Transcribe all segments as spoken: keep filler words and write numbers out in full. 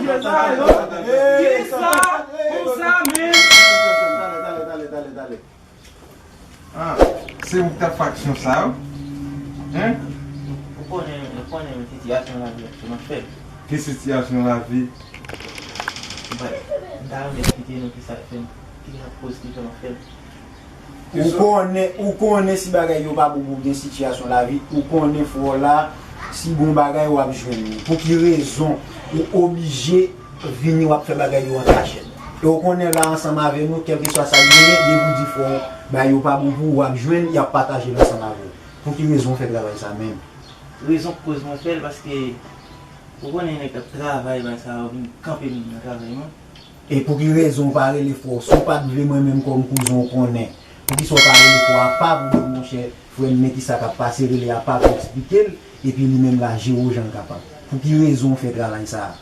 Sa yo, kisa konsa menm? Tale, tale, tale, tale, tale. Ah, se ou ki t ap fè aksyon sa yo? Hein? Ou konnen, ou konnen sitiyasyon lavi a, se m ap fè l. Ki sitiyasyon lavi? Mwen, m ta renmen eksplike nou kisa k fè m, ki koz ki fè m ap fè l. Ou konnen, ou konnen si bagay yo pa bon pou w gen sitiyasyon lavi, ou konnen frè w la, si gon bagay w ap jwenn li. Pou ki rezon ou oblije vini w ap fè bagay yo an kachèt? E ou konnen la ansanm avè nou, kèlkeswa sa k genyen, depi w di frè w bagay yo pa bon pou ou, w ap jwenn, y ap pataje l ansanm avè w. Pou ki rezon w fè travay sa menm? Rezon k koz mwen fè l, paske ou konnen nèg k ap travay, bagay sa yo vin kanpe m nan travay mwen. E pou ki rezon w pa rele frè w? Si w pa t vle mwen menm kòm kouzen w konnen, poukisa w pa rele frè w apa pou w di, monchè, frè m, men kisa k ap pase, rele apa pou w eksplike l, epi li menm l a jere w jan l kapab? Pou ki rezon w fè travay sa a?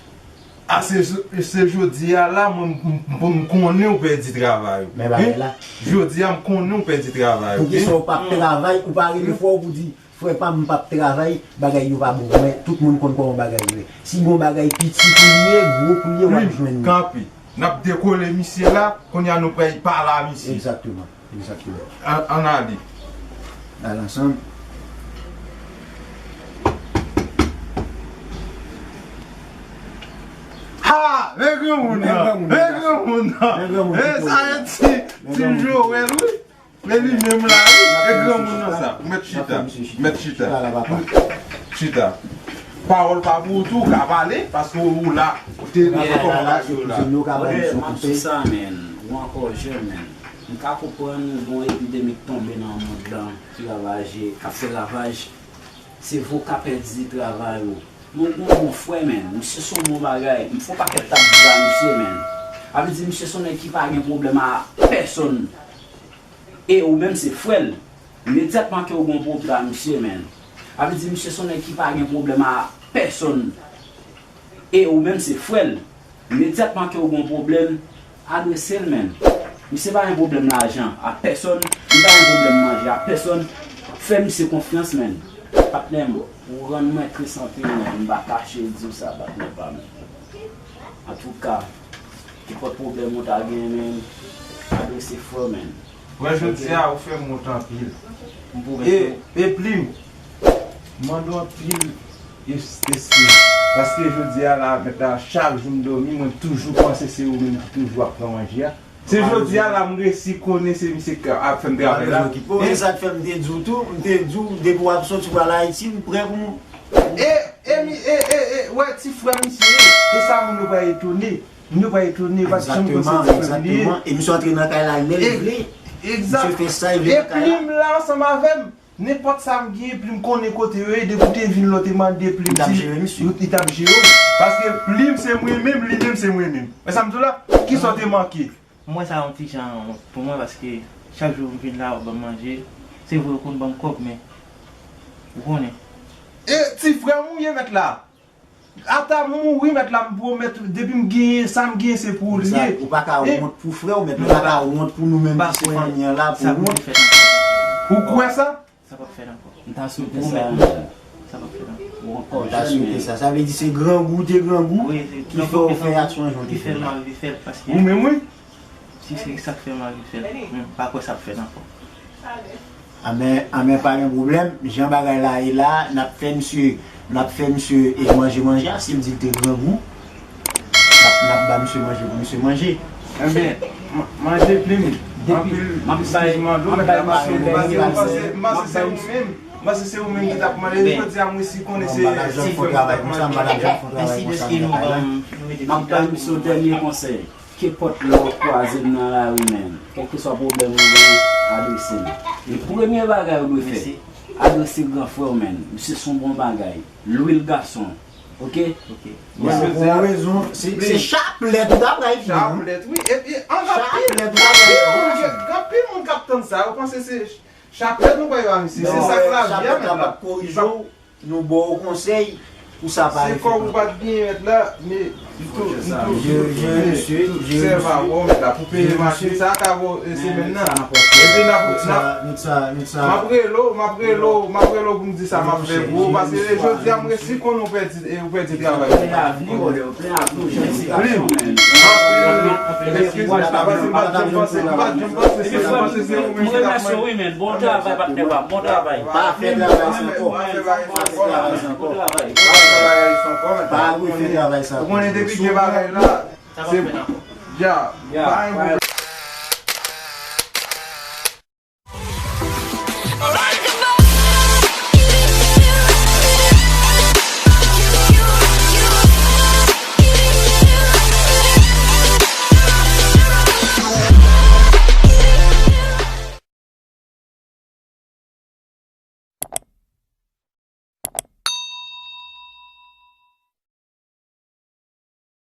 A, se, se jodi a la, mwen, m, m, m konnen w pèdi travay ou. Men bagay la. Jodi a, m konnen w pèdi travay ou. Poukisa w p ap travay, ou pa rele frè w pou di, frè pa m, m p ap travay, bagay yo pa bon. Men tout moun konn kòman bagay yo ye. Si gon bagay piti pou l ye, gwo pou l ye, w ap jwenn li. Kanpe. N ap dekole misye la, kounye a nou pral pale a misye. Egzakteman, egzakteman. An, ann ale. Al ansanm. Ha! Men granmoun nan! Men granmoun nan! Men granmoun nan! E sa e ti, ti Joel, wi! E li menm la, wi. E granmoun nan sa. Ou mèt chita. Mèt chita. Chita. Pawòl pa pou ou tou, ou ka pale, paske ou la, ou te nan kòman bagay yo la. Brother, m ap sou sa, man. Ou ankò jèn, man. M ka konprann gon epidemi k tonbe nan mond lan, ki ravaje, k ap fè ravaj. Se vre w ka pèdi travay ou. Men w gon bon frè, man. Misye se yon bon bagay. M fè yon pakèt tap di ba misye, man. Sa vle di misye se yon nèg ki pa gen pwoblèm a pèsonn. E ou menm se frè l. Imedyatman ke w gen yon pwoblèm a misye, man. Sa vle di misye se yon nèg ki pa gen pwoblèm a pèsonn. E ou menm se frè l. Imedyatman ke w gen yon pwoblèm, adrese l, man. Misye pa gen pwoblèm lajan a pèsonn, li pa gen pwoblèm manje a pèsonn. Fè misye konfyans, man. Patnè m, ou rann mwen tris anpil, man. M pa kache di w sa, patnè pa m. Antouka, nenpòt pwoblèm ou ta gen, man, adrese frè w, man. Wè, jodi a, ou fè m wont anpil. E, e Plim, m mande w anpil es-, eskiz. Paske jodi a la, mèt la, chak jou m dòmi, mwen toujou panse se ou menm ki toujou ap pran manje a. Se jodi a la, m resi konnen se misye k ap fè m travay la. E sa k fè m te di w tou, m te di w, depi w ap soti pral Ayiti, m prè pou m. E, e, mi, e, e, e, wè, ti frè misye, e sa moun yo pral etone. Moun yo pral etone, paske jan m panse ti frè m li ye. Egzakteman. E misye antre nan kay la lè l vle. Egzak. Misye fè sa l vle nan kay la. E Plim la ansanm avè m. Nenpòt sa m gen, Plim konnen kote yo ye, depi w te vin la w te mande Plim si li t ap jere w. Paske Plim se mwen menm, li menm se mwen menm. Wè sa m di w la? Kisa w te manke? M wè sa yon ti jan wont pou mwen, paske chak jou m vin la, w ap ban m manje. Se vre, w konn ban m kòb, men ou konnen. E ti frè m ou ye, mèt la? Ata m mouri, mèt la, m pwomèt ou, depi m genyen, sa m genyen, se pou ou l ye. Egzak. Ou pa ka wont pou frè w, mèt la, ou pa ka wont pou nou menm ki se fanmi an la, pou wont. Ou kwè sa? Sa p ap fèt ankò. M ta swete sa, men. Sa p ap fèt ankò. Ou ankò jèn, men. M ta swete sa. Sa vle di se grangou, te grangou, ki fè w fè aksyon jan w te fè la. Ki fè m anvi fè l, paske ou menm, wi. Si se sa k fè m anvi fè l, men m pa kwè sa ap fèt ankò. Anben, anben, pa gen pwoblèm. Jan bagay la ye la, n ap fè misye, n ap fè misye e manje manje a, si l di l te grangou. N ap, n ap ba misye manje pou misye manje. Enben, ma-, manje Plim. Anpil, m ap bay, m ap bay misye dènye konsèy. M panse se ou menm, m panse se ou menm ki t ap mande. Jodi a, m resi konnen se ti frè m ki t ap mande. Mèsi dèske nou ban m, nou mete ti tan pou mwen. M ap bay misye yon dènye konsèy. Kenpòt lè w ap kwaze m nan lari, man, kèlkeswa pwoblèm ou genyen, adrese m. E premye bagay ou dwe fè, adrese gran frè w, man. Misye se yon bon bagay. Lwil gason. Oke? Oke. Misye se yon rezon. Se, se chaplèt ou ta pral pran. Chaplèt, wi. Epi, anpil, anpil moun, anpil moun k ap tann sa, yo panse se chaplèt nou pral ba misye. Se sa k lavi a, mèt la. Chaplèt la p ap korije w. Nou ba w konsèy, Pou sa pa Se kòb ou pa t genyen mèt la, men m tou, m tou, m tou, men sèv a bon mèt la pou peye machin sa ka bon e semèn nan. Epi n ap, n ap, m ap rele w, m ap rele w, m ap rele w pou m di sa m ap fè pou ou, paske jodi a m resi konnen ou pèdi, e ou pèdi travay ou. Plim. Eskize m, paske m pa t janm panse, m pa t janm panse se, m pa t janm panse se ou menm ki t ap mande. Bon travay, patnè pa m. Bon travay. Pa fè travay san kòb. Pa fè travay san kòb. Pa al refè travay sa. Ou konnen depi gen bagay la, se, ya, pa gen pwoblèm.